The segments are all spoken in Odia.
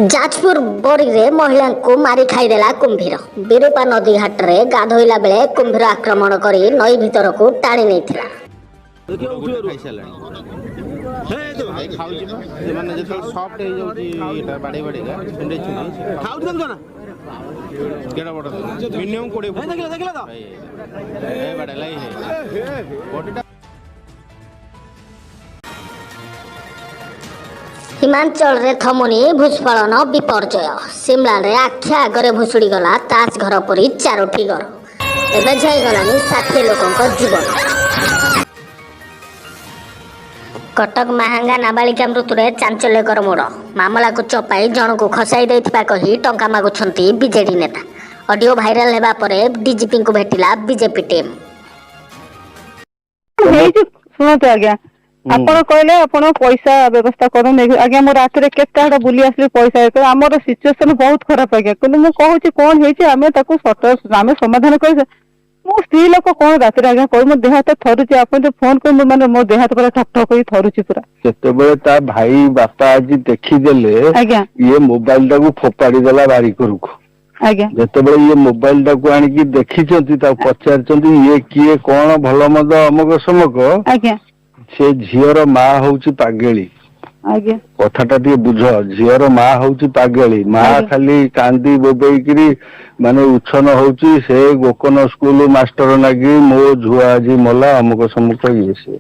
ଯାଜପୁର ବରୀରେ ମହିଳାଙ୍କୁ ମାରି ଖାଇଦେଲା କୁମ୍ଭୀର। ବିରୂପା ନଦୀ ଘାଟରେ ଗାଧୋଇଲା ବେଳେ କୁମ୍ଭୀର ଆକ୍ରମଣ କରି ନଈ ଭିତରକୁ ଟାଣି ନେଇଥିଲା। ଦେଖିବ ଉଠିବ। ଖାଇସାରିଲାଣି, ଖାଉଛି ବା। ସେମାନେ ଯେତେବେଳେ ସଫ୍ଟ ହେଇଯାଉଛି, ଏଇଟା ବାଡ଼େଇ ବାଡ଼େଇକା ଛିଣ୍ଡେଇ ଛିଣ୍ଡେଇ ଖାଉଛି, ଦେଖୁଛ ନା? କେଡ଼େ ବଡ଼, ମିନିମମ୍ 20 ଫୁଟ। ଦେଖିଲ, ଦେଖିଲ ତ? ଏ ବାଡ଼େଇଲା, ବଡିଟା। ହିମାଚଳରେ ଥମୁନି ଭୂସ୍ଖଳନ ବିପର୍ଯ୍ୟୟ। ସିମଲାରେ ଆଖି ଆଗରେ ଭୁଶୁଡ଼ିଗଲା ତାସ ଘର ପରି ଚାରୋଟି ଘର। ଏବେ ଯାଇଗଲାଣି 60 ଲୋକଙ୍କ ଜୀବନ। କଟକ ମାହାଙ୍ଗା ନାବାଳିକା ମୃତ୍ୟୁରେ ଚାଞ୍ଚଲ୍ୟକର ମୋଡ଼। ମାମଲାକୁ ଚପାଇ ଜଣକୁ ଖସାଇ ଦେଇଥିବା କହି ଟଙ୍କା ମାଗୁଛନ୍ତି ବିଜେଡି ନେତା। ଅଡିଓ ଭାଇରାଲ ହେବା ପରେ ଡିଜିପିଙ୍କୁ ଭେଟିଲା ବିଜେପି ଟିମ୍। ହେଇଛି, ଶୁଣନ୍ତୁ ଆଜ୍ଞା, ଆପଣ କହିଲେ ଆପଣ ପଇସା ବ୍ୟବସ୍ଥା କରନ୍ତୁ ଆଜ୍ଞା। ମୁଁ ରାତିରେ କେତେ ଆଡେ ବୁଲି ଆସିଲି ପଇସା ଇଏ କରି। ଆମର ସିଚୁଏସନ ବହୁତ ଖରାପ ଆଜ୍ଞା। କିନ୍ତୁ ମୁଁ କହୁଛି କଣ ହେଇଛି, ଆମେ ତାକୁ ସଟ ଆମେ ସମାଧାନ କରି। ମୁଁ ସ୍ତ୍ରୀ ଲୋକ, କଣ ରାତିରେ ଆଜ୍ଞା କହିବି? ମୋ ଦେହ ହାତ ଥରୁଛି। ଆପଣ ଯୋଉ ଫୋନ କରି, ମାନେ ମୋ ଦେହ ହାତ ପୁରା ଠକ ଠକ କରି ଥରୁଛି ପୁରା। ଯେତେବେଳେ ତା ଭାଇ ବାପା ଆଜି ଦେଖିଦେଲେ, ଇଏ ମୋବାଇଲ ଟାକୁ ଫୋପାଡି ଦେଲା ବାରିକରକୁ। ଯେତେବେଳେ ଇଏ ମୋବାଇଲ ଟାକୁ ଆଣିକି ଦେଖିଛନ୍ତି, ତାକୁ ପଚାରିଛନ୍ତି ଇଏ କିଏ, କଣ ଭଲ ମନ୍ଦ ଅମକ ସମକ। ସେ ଝିଅର ମା ହଉଛି ପାଗେଳି। କଥାଟା ଟିକେ ବୁଝ। ଝିଅର ମା ହଉଛି ପାଗେଳି ମା। ଖାଲି କାନ୍ଦି ବୋବେଇକିରି ମାନେ ଉଛନ ହଉଛି, ସେ ଗୋକନ ସ୍କୁଲ ମାଷ୍ଟର ନାଗି ମୋ ଝୁଆ ଆଜି ମଲା, ଅମକ ସମକ ଇଏ ସିଏ।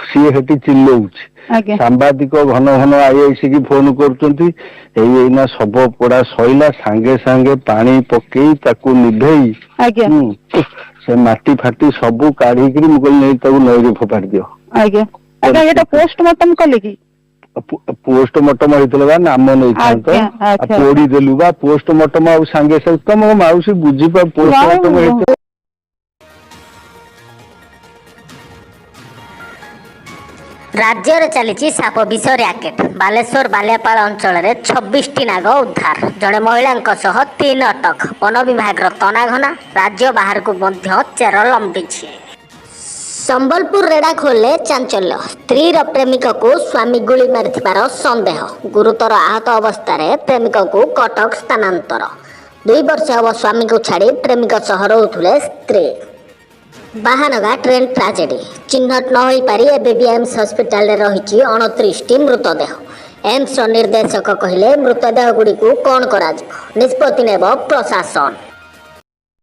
ସିଏ ସେଠି ଚିଲଉଛି। ସାମ୍ବାଦିକ ଘନ ଘନ ଆଇଆଇସି କି ଫୋନ କରୁଛନ୍ତି। ଏଇ ଏଇନା ଶବ ପୋଡା ସଇଲା, ସାଙ୍ଗେ ସାଙ୍ଗେ ପାଣି ପକେଇ ତାକୁ ନିଭେଇ ସେ ମାଟି ଫାଟି ସବୁ କାଢିକିରି ମୁଁ କହିଲି ନେଇ ତାକୁ ନଈରେ ଫୋପାଡି ଦିଅ। ଆଜ୍ଞା ଆଜ୍ଞା, ଏଇଟା ପୋଷ୍ଟମର୍ଟମ କଲେ କି? ପୋଷ୍ଟମର୍ଟମ ହେଇଥିଲା ବା ନାମ ନେଇଥାନ୍ତ। ଆଚ୍ଛା। ପୋଡି ଦେଲୁ ବା। ପୋଷ୍ଟମର୍ଟମ ଆଉ ସାଙ୍ଗେ ସାଙ୍ଗେ ତମ ମାଉସୀ ବୁଝିପା, ପୋଷ୍ଟମର୍ଟମ ହେଇଥିଲା। ରାଜ୍ୟରେ ଚାଲିଛି ସାପ ବିଷ ର୍ୟାକେଟ। ବାଲେଶ୍ୱର ବାଲିଆପାଳ ଅଞ୍ଚଳରେ 26ଟି ନାଗ ଉଦ୍ଧାର। ଜଣେ ମହିଳାଙ୍କ ସହ ତିନି ଅଟକ। ବନ ବିଭାଗର ତନାଘନା। ରାଜ୍ୟ ବାହାରକୁ ମଧ୍ୟ ଚେର ଲମ୍ବିଛି। ସମ୍ବଲପୁର ରେଢ଼ାଖୋଲରେ ଚାଞ୍ଚଲ୍ୟ। ସ୍ତ୍ରୀର ପ୍ରେମିକକୁ ସ୍ୱାମୀ ଗୁଳି ମାରିଥିବାର ସନ୍ଦେହ। ଗୁରୁତର ଆହତ ଅବସ୍ଥାରେ ପ୍ରେମିକକୁ କଟକ ସ୍ଥାନାନ୍ତର। 2 ବର୍ଷ ହେବ ସ୍ୱାମୀକୁ ଛାଡ଼ି ପ୍ରେମିକ ସହ ରହୁଥିଲେ ସ୍ତ୍ରୀ। ବାହାନଗା ଟ୍ରେନ୍ ଟ୍ରାଜେଡି ଚିହ୍ନଟ ନ ହୋଇପାରି ଏବେ ବି ଏମ୍ସ ହସ୍ପିଟାଲରେ ରହିଛି 29ଟି ମୃତଦେହ। ଏମ୍ସର ନିର୍ଦ୍ଦେଶକ କହିଲେ, ମୃତଦେହଗୁଡ଼ିକୁ କ'ଣ କରାଯିବ ନିଷ୍ପତ୍ତି ନେବ ପ୍ରଶାସନ।